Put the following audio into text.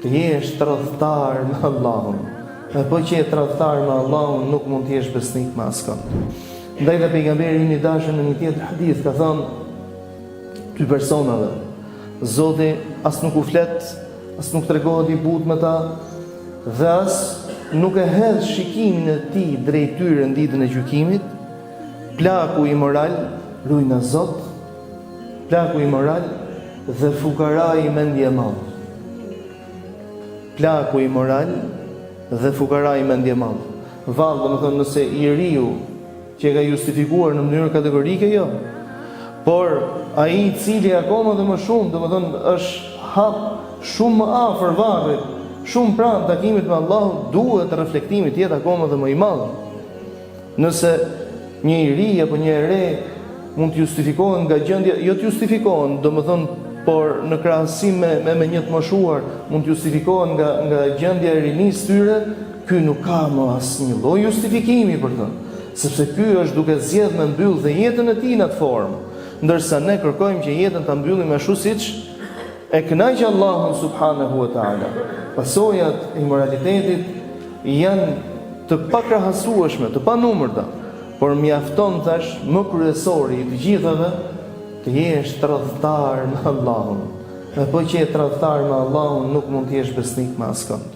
Të jesh tradhtar me Allahun. Dhe po qe je tradhtar me Allahun, nuk mund të jesh besnik me askënd. Ndaj dhe pejgamberi ynë i dashur në një tjetër hadith ka thënë dy personave, Zoti as nuk u flet, as nuk tregohet i butë me ta dhe as nuk e hedh shikimin e tij drejt tyre në ditën e gjykimit, plaku imoral, rujna Zot, Plaku imoral dhe fukarai mendjemadh. Plaku imoral dhe fukarai mendjemadh. Vallë, domethënë nëse i riu që e ka justifikuar në mënyrë kategorike, jo. Por ai i cili akoma dhe më shumë, domethënë është hap shumë më afër varrit, shumë pranë takimit me Allahun, duhet reflektimi të jetë akoma dhe më i madh. Nëse një i ri apo një e re mund të justifikohen nga gjendja, jo të justifikohen, domethënë, por në krahasim me me, me një të moshuar, mund të justifikohen nga nga gjendja e rinisë tyre, ky nuk ka më asnjë lloj justifikimi për të, sepse ky është duke zgjedh me mbyll dhe jetën e tij në atë formë, ndërsa ne kërkojmë që jetën ta mbyllim ashtu siç e kënaq Allahun subhanahu wa taala. Pasojat e imoralitetit Janë të pakrahasueshme, të panumërta, por mjafton thash më kryesori i të gjithave, të jesh tradhtar me Allahun. Dhe po qe je tradhtar me Allahun, nuk mund të jesh besnik me askënd.